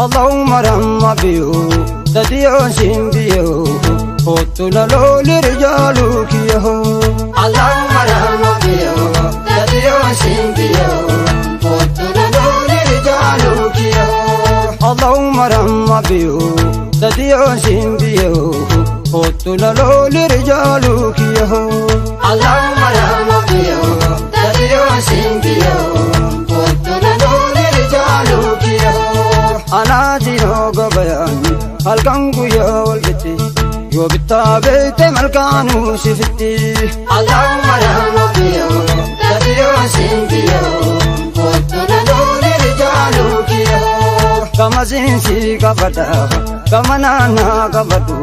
اللهم رحم بيو تديو سيمبيو قلتنا لو لرجالك يهو اللهم رحم بيو تديو سيمبيو قلتنا لو لرجالك يهو اللهم رحم بيو تديو سيمبيو قلتنا لو لرجالك يهو اللهم رحم بيو تديو سيمبيو قلتنا لو لرجالك يهو أنا جيرو غبيان halkan guyyaa wal gatte yoo bittaa beekte malkaanuu sifitti. Allahumma rahma biyo tadiyoo simbiyo kottu na looni rijaaluu kiyo. Gama siinsi qabadha gama naannaa qabadhu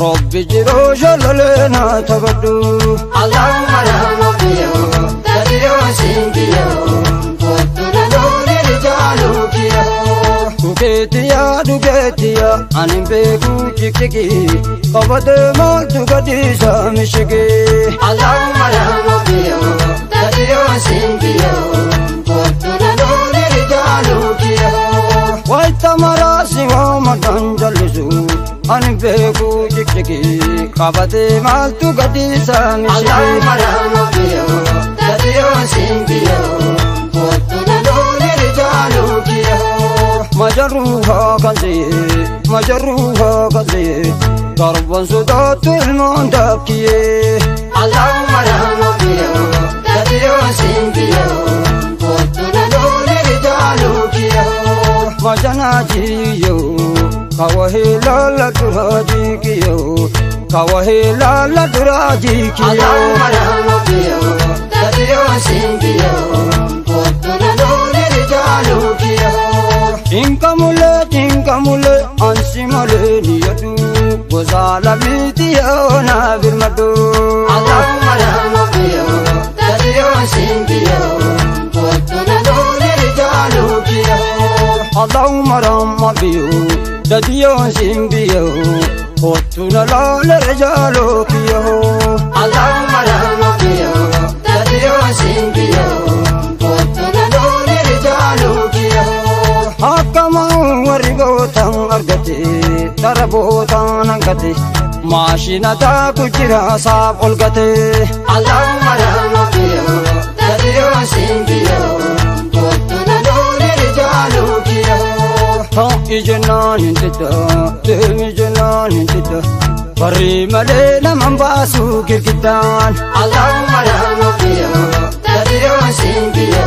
Rabbi jiruu shalalee naa taphadhu. Allahumma rahma biyo tadiyoo simbiyo kottu na looni rijaaluu kiyo. Dhugeetiya dhugeetiya ani beeku cikciki qabate maaltu gadiisa mishiki. Allahumma rahma biyo tadiyoo simbiyo kottu na looni rijaaluu kiyo. Wayita maraasi waamadan jallisu ani beeku cikciki qabate maaltu gadiisa mishiki. Allahumma rahma biyo tadiyoo simbiyo kottu na looni rijaaluu kiyo. مجروها قلبي مجروها قلبي ضربا صدات المندكي اللهم رحم بيو تديو سيمبيو قلتنا لون رجالك مجناجيو كوهي لالا تراجيكيو كوهي لالا تراجيكيو اللهم رحم بيو تديو سيمبيو قلتنا لون رجالك Tinkamule tinkamule ansi male niyadu gozala mitiyo na birmadu. Allahumma rahma biyo tadiyo simbiyo kottu na looni rijaalu kiyo. Allahumma rahma biyo tadiyo simbiyo kottu na looni rijaalu kiyo. Allahumma rahma biyo tadiyo simbiyo kottu na looni rijaalu kiyo. Akkama warri gootan argate darabootan hangate maashina taaku jira saaf ol gate. Allahumma rahma biyo tadiyoo simbiyo kottu na looni rijaalu kiyo. Ta'i jennaan hin didda deemi jennaan hin didda barri malee naman baasu girgiddaan. Allahumma rahma biyo tadiyoo simbiyo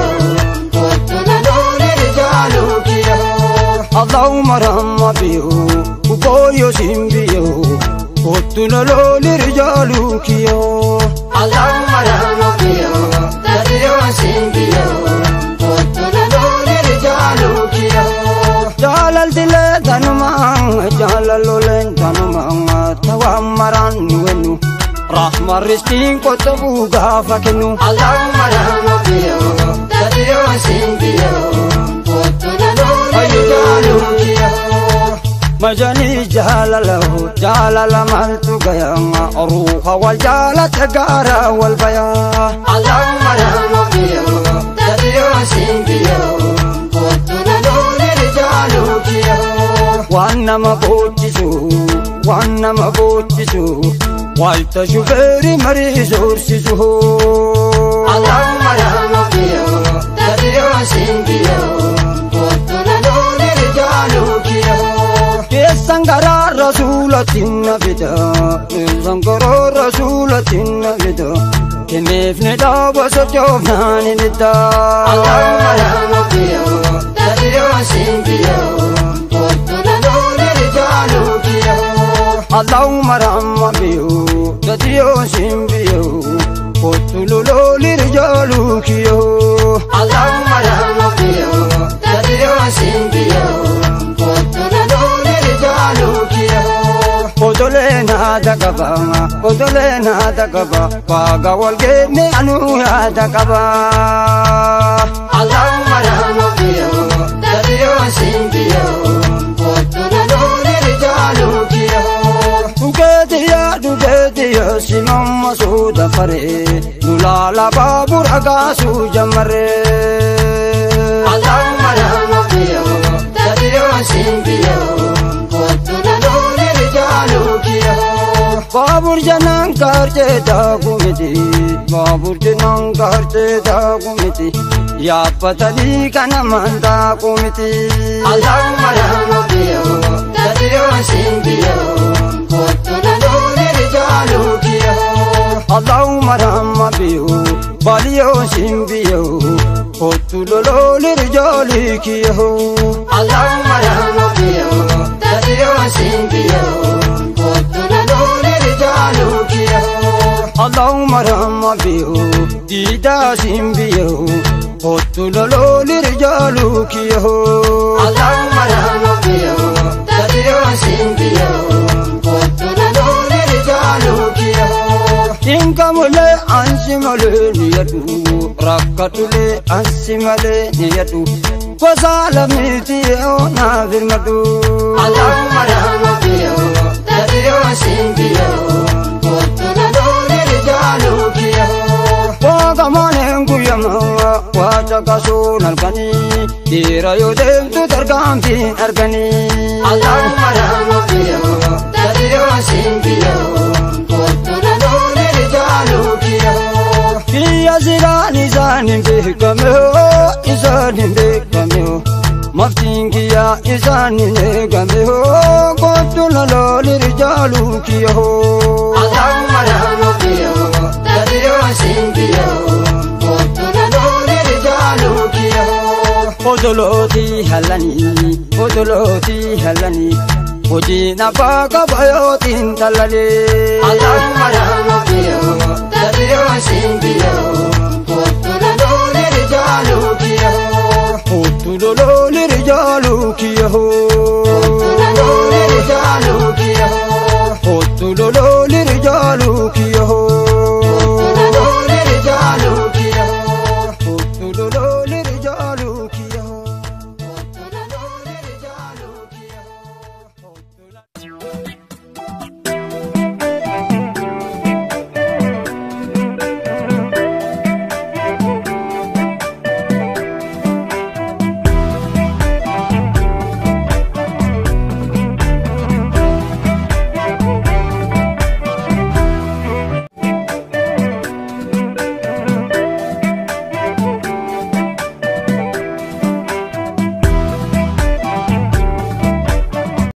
kottu na looni rijaalu kiyo. Allahumma rahma biyo ukoyo simbiyo kottu na looni rijaalu kiyo. Allahumma rahma biyo tadiyo simbiyo kottu na looni rijaalu kiyo. Jaalaltile tanuma jaalaloleen tanuma tawammaran wennu rahma ristiin qotabu gaafa kennu. Allahumma rahma biyo tadiyo simbiyo kottu na looni rijaalu kiyo. Majani jaalalahu jaalala maaltu gaya ruuha wal jaalata gaara wal baya. Allahumma rahma biyo tadiyo simbiyo kottu na looni rijaalu kiyo. Waan nama boochisu waan nama boochisu wayita shufeeri marii soorsisu. Allahumma rahma biyo tadiyo simbiyo kottu na looni rijaalu kiyo. Keessan garaa rasuulatiin na fida keessan garaa rasuulatiin na fida kenneefne dhaaba sochoofnaan hin idda. Allahumma rahma biyo tadiyo simbiyo kottu na looni rijaalu kiyo. Allahumma rahma biyo tadiyo simbiyo kottu looni rijaalu kiyo. Allahumma rahma biyo tadiyo simbiyo kottu na looni rijaalu kiyo. Odolee naada qaba odolee naada qaba waaga wal geenne anuu yaada qaba. Allahumma rahma biyo tadiyo simbiyo kottu na looni rijaalu kiyo. Dhugeetiya dhugeetiya simamma suuta faree nulaala baabura kaasuu jammaree. Allahumma rahma biyo tadiyo Simbiyo, kottu lolooli rijaalu kiyyo. Baabur janaan kaartee daaku miti, baabur janaan kaartee daaku miti, yaabbatanii kana mandaaku miti. Allahumma rahmatiyo, tatiyo simbiyo, kottu lolooli rijaalu kiyyo. Allahumma rahmatiyo, baliyo simbiyo, kottu lolooli rijaali kiyyo. Allahumma rahmatiyo, tatiyo simbiyo, kottu lolooli rijaalu kiyyo. Allahumma rahmatiyo, diidaa simbiyo, kottu lolooli rijaalu kiyyo. Allahumma rahmatiyo, tatiyo simbiyo, kottu lolooli rijaalu kiyyo. Cinqamulee ansi malee ni yadu, rakkatulee ansi malee ni yadu, gosa lammiitii yoo naaf hirmadu. Allahumma rahmatiyo, tatiyo simbiyo, kottu lolooli rijaalu kiyyo. Waaqamaneen guyyamaa waa caqasuun halkanii, dhiira yoo deemtu tarkaanfiin arganii. Allahumma rahmatiyo, tatiyo simbiyo, kottu lolooli rijaalu kiyyo. Biyya siraan isaan hin beekame hoo, isaan hin beekame hoo. Maftiin kiyyaa isaan hin eegame hoo, kottu lolooli rijaaluu kiyya hoo. Allahumma rahmatiyo, tatiyo simbiyo, kottu lolooli rijaalu kiyyo. Odolootii halanii, odolootii halanii, hojiin abbaa qabayootiin tallalee. Allahumma rahmatiyo, tatiyo simbiyo, kottu lolooli rijaalu kiyyo. Kottu lolooli rijaaluu kiyya hoo. Kottu lolooli rijaalu kiyyo. Kottu lolooli rijaaluu kiyya hoo.